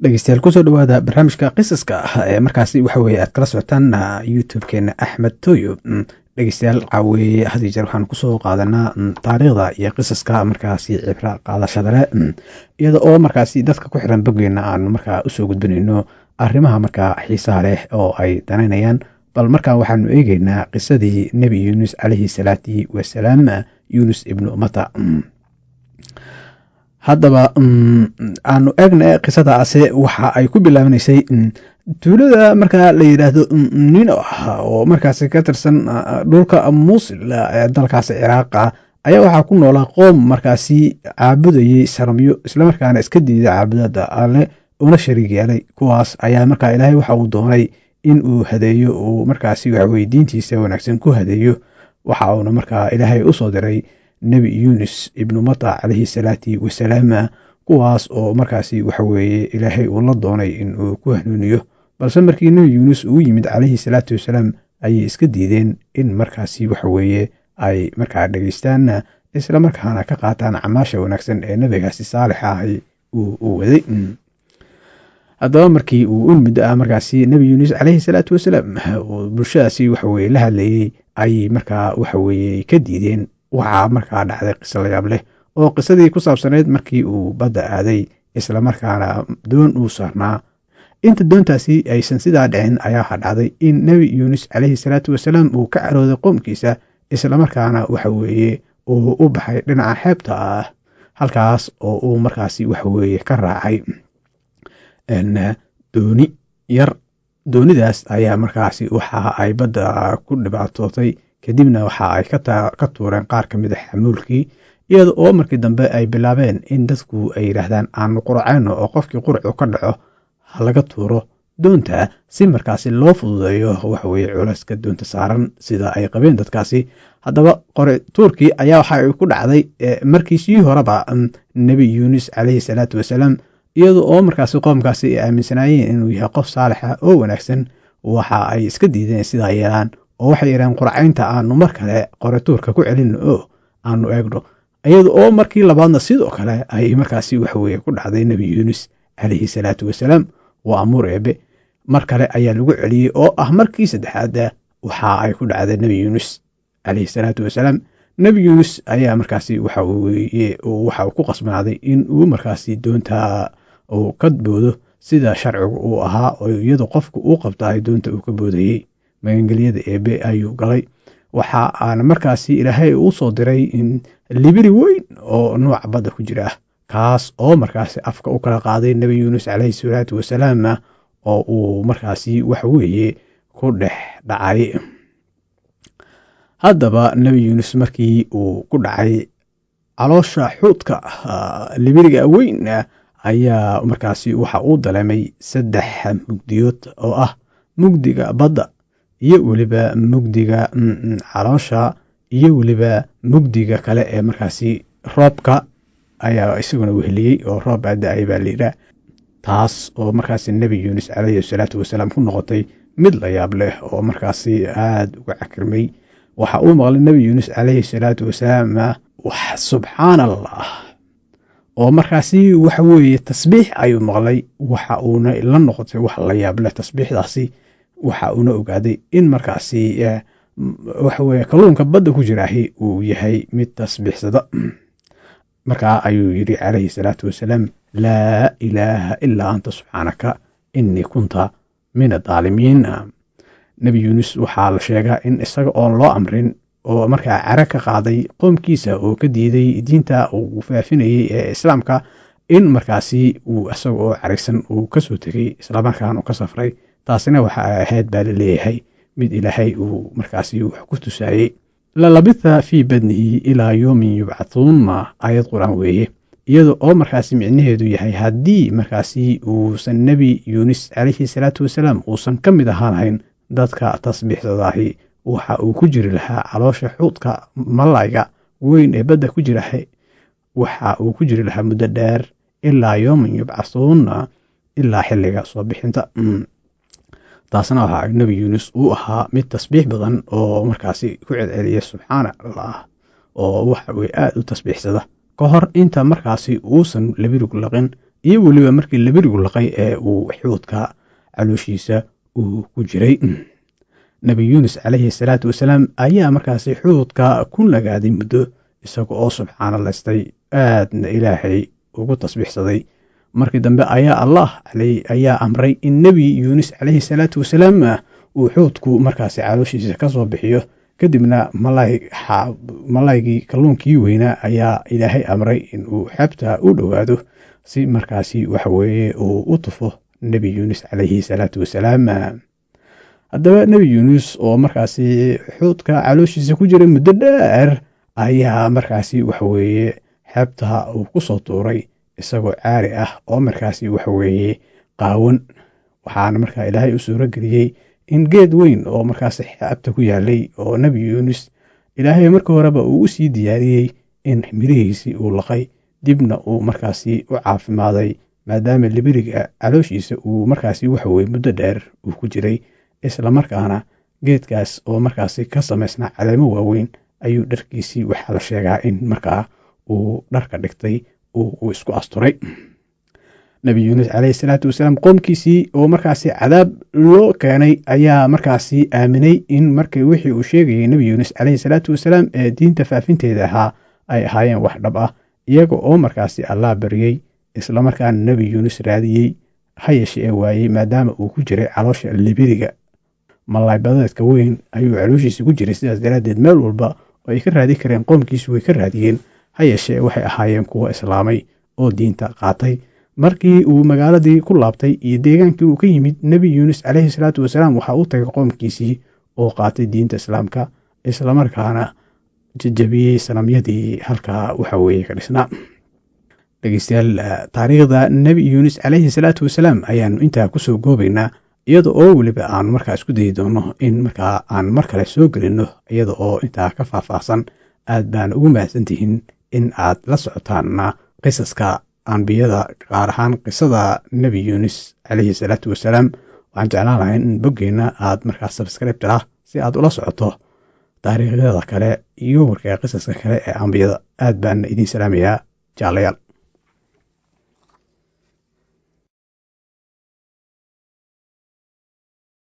Dhegeystayaal, kusoo dhawaada barnaamijka qisaska ah ee markaasi waxa weye aad kala socotaan YouTube-keena Axmed Toyo. Dhegeystayaal, caaweeye had iyo jeer waxaan kusoo qaadanaa taariikhda iyo qisaska markaasi cibro qaadashada leh, iyada oo markaasi dadka ku xiran boggeena aanu markaa usoo gudbinayno arrimaha markaa xiisaha leh oo ay danaynayaan. Bal markaa waxaanu eegeynaa qisadii Nebi Yuunus calayhi salaati wasalaam, Yuunus ibnu Mata. Haddaba aanu eegna qisadaasi. Waxa ay ku bilaabanaysay tuulada markaa la yidhaahdo Nino oo markaasi ka tirsan dhulka Muusil ee dalkaasi Ciraaqa ayaa waxaa ku noolaa qoom markaasi caabudayay sanamyo, islamarkaana iska diiday caabudada Alle una shariig yeelay. Kuwaas ayaa markaa Ilaahay waxa uu doonay in uu hadeeyo, uu markaasi waxweye diintiisa wanaagsan ku hadeeyo. Waxa uuna markaa Ilaahay usoo diray Nebi Yuunus ibnu Mata calayhi salaati wasalaam, kuwaas oo markaasi waxaweeye Ilaahay uu la doonay in uu ku hanuuniyo. Balse markii Nebi Yuunus uu yimid calayhi salaatu wasalaam ayay iska diideen in markaasi waxaweeye ay markaa dhegeystaan, isla markaana ka qaataan camaasha wanaagsan ee nebigaasi saalixa ahi uu u waday. Haddaba markii uu in muddo ah markaasi Nebi Yuunus calayhi salaatu wasalaam uu bulshadaasi waxaweye la hadlayey ayay markaa waxaweeye ka diideen. Waxaa markaa dhacday qiso layaab leh oo qisadii ku saabsanayd markii uu badda aaday, isla markaana doon uu saarnaa. Inta doontaasi aysan sidaa dhicin ayaa waxaa dhacday in Nebi Yuunus calayhi salaatu wasalaam uu ka carooday qoomkiisa, islamarkaana waxa weeye uu u baxay dhinaca xeebta ah, halkaas oo uu markaasi waxaweeye ka raacay dooni yar. Doonidaas ayaa markaasi waxa ay badda ku dhibaatootay, kadibna waxa ay ka tuureen qaar ka mid a xamuulkii, iyada oo markii dambe ay bilaabeen in dadku ay yidhaahdaan aanu qurcayno oo qofkii qurcu ka dhaco ha laga tuuro doonta, si markaasi loo fududeeyo waxaweye culayska doonta saaran, sida ay qabeen dadkaasi. Haddaba qore tuurkii ayaa waxa ay ku dhacday markii sii horeba Nebi Yuunus calayhi salaatu wasalaam, iyada oo markaasi qoomkaasi ay aaminsanaayeen inuu yahay qof saalixa oo wanaagsan. Waxa ay iska diideen sidaa yeelaan oo waxay yidhaheen qurcaynta aanu mar kale qore tuurka ku celino oo aanu eegno, iyada oo markii labaadna sidoo kale ay markaasi waxaweye ku dhacday Nebi Yuunus calayhi salaatu wasalaam. Waa amuur Eebe. Mar kale ayaa lagu celiyey oo ah markii saddexaad, waxa ay ku dhacday Nebi Yuunus calayhi salaatu wasalaam. Nebi Yuunus ayaa markaasi waxa uu ku qasbanaaday in uu markaasi doonta uu ka boodo, sida sharcigu uu ahaa oo iyadu qofku uu qabtaay doonta uu ka boodayey. Magangelyada Eebe ayuu galay. Waxa aana markaasi Ilaahay uu soo diray libiri weyn oo nooca badda ku jira ah, kaas oo markaasi afka u kala qaaday Nebi Yuunus calayhi salaatu wasalaam oo uu markaasi waxaweeye ku dhex dhacay. Haddaba Nebi Yuunus markii uu ku dhacay caloosha xuudka libiriga weyn ayaa markaasi waxa uu dareemay saddex mugdiyood oo ah mugdiga badda iyo weliba mugdiga caloosha iyo weliba mugdiga kale ee markaasi roobka ayaa isaguna weheliyey, oo roob baa da-ay baa layidhaah, taas oo markaasi Nebi Yuunus calayhi salaatu wasalaam ku noqotay mid la yaab leh oo markaasi aada uga cakirmay. Waxa uu maqlay Nebi Yuunus calayhi salaatu wasalaam wax subxaan Allah oo markaasi waxa weeye tasbiix ayuu maqlay. Waxa uuna la noqotay wax la yaab leh tasbiixdaasi. Waxa uuna ogaaday in markaasi waxa weye kalluunka badda ku jiraahi uu yahay mid tasbiixsada. Markaa ayuu yidhi calayhi salaatu wasalaam: "Laa ilaaha ilaa anta, subxaanaka innii kunta min adaalimiin." Nebi Yuunus waxaa la sheegaa in isaga oon loo amrin oo markaa cara ka qaaday qoomkiisa oo ka diiday diinta uu faafinayay ee Islaamka, in markaasi uu isaga oo caraysan uu kasoo tegay, islamarkaana uu ka safray. Taasina waxa ay ahayd baa la leeyahay mid Ilaahay uu markaasi wax ku tusaayey. "Lalabitha fii badnihi ilaa yoomin yubcathuun" aayad Qur-aan weeye, iyada oo markaasi micnaheedu yahay haddii markaasi uusan Nebi Yuunis calayhi salaatu wasalaam uusan ka mid ahaan lahayn dadka tasbiixsadaahi, waxa uu ku jiri lahaa caloosha xuudka malayga weyn ee badda ku jira, waxa uu ku jiri lahaa muddo dheer, ilaa yoomin yubcathuun, ilaa xilliga soo bixinta. Taasna waxaa Nebi Yuunus uu ahaa mid tasbiix badan oo markaasi ku celceliya subxaana Allah oo waxa weye aada u tasbiixsada ka hor inta markaasi uusan labirig laqin. iyo weliba markii libirigu laqay ee uu xuudka calooshiisa uu ku jiray. Nebi Yuunus calayhi salaatu wasalaam ayaa markaasi xuudka ku nagaaday muddo, isaga oo subxaanalaystay, aadna Ilaahay ugu tasbiixsaday. Markii dambe ayaa Allah ayaa amray in Nebi Yuunus calayhi salaatu wasalaam uu xuudku markaasi calooshiisa ka soo bixiyo. Kadibna malaygii kalluunkii weynaa ayaa Ilaahay amray in uu xeebta u dhowaado si markaasi waxaweeye uu u tufo Nebi Yuunus calayhi salaatu wasalaam. Haddaba Nebi Yuunus oo markaasi xuudka calooshiisa ku jiray muddo dheer ayaa markaasi waxaweeye xeebta uu ku soo tuuray isagoo caari ah oo markaasi waxaweeye qaawan. Waxaana markaa Ilaahay u suuro geliyey in geed weyn oo markaasi xeebta ku yaalay oo Nebi Yuunus Ilaahay marka horeba uu u sii diyaariyey in mirihiisii uu laqay, dibna uu markaasi u caafimaaday, maadaama libiriga calooshiisa uu markaasi waxaweye muddo dheer uu ku jiray. Islamarkaana geedkaas oo markaasi ka samaysnaa caleemo waaweyn ayuu dharkiisii waxaa la sheegaa in markaa uu dharka dhigtay uu isku asturay. Nebi Yuunus calayhi salaatu wasalaam qoomkiisii oo markaasi cadaab loo keenay ayaa markaasi aaminay in markii wixii uu sheegayay Nebi Yuunus calayhi salaatu wasalaam ee diinta faafinteeda ahaa ay ahaayeen wax dhab ah, iyaga oo markaasi Allah baryey, islamarkaana Nebi Yuunus raadiyey, ha yeeshe ee waayey, maadaama uu ku jiray caloosha libiriga. Malaay badeedka weyn ayuu calooshiisa ku jiray, sidaas daraaddeed meel walba oo ay ka raadi kareen qoomkiisu way ka raadiyeen. Ha yeeshee waxay ahaayeen kuwo islaamay oo diinta qaatay. Markii uu magaaladii ku laabtay iyo deegaankii uu ka yimid Nebi Yuunus calayhi salaatu wasalaam, waxa uu tagay qoomkiisii oo qaatay diinta islaamka, islamarkaana jajabiyey sanamyadii halkaa waxa weeye ka dhisnaa. Dhegeystayaal, taariikhda Nebi Yuunus calayhi salaatu wasalaam ayaanu intaa kusoo goobaynaa, iyada oo weliba aanu markaa isku dayi doono in markaa aan mar kale soo gelino iyada oo intaa ka faahfaahsan. Aad baan ugu mahadsantihiin in aad la socotaanna qisaska ambiyada, gaar ahaan qisada Nebi Yuunus calayhi salaatu wasalaam. Waxaan jeclaan lahay in boggeenna aad markaa subscribe ah si aad ula socoto taariikhyada kale iyo warka qisaska kale ee ambiyada. Aad baan idiin salaamayaa, jaalayaal.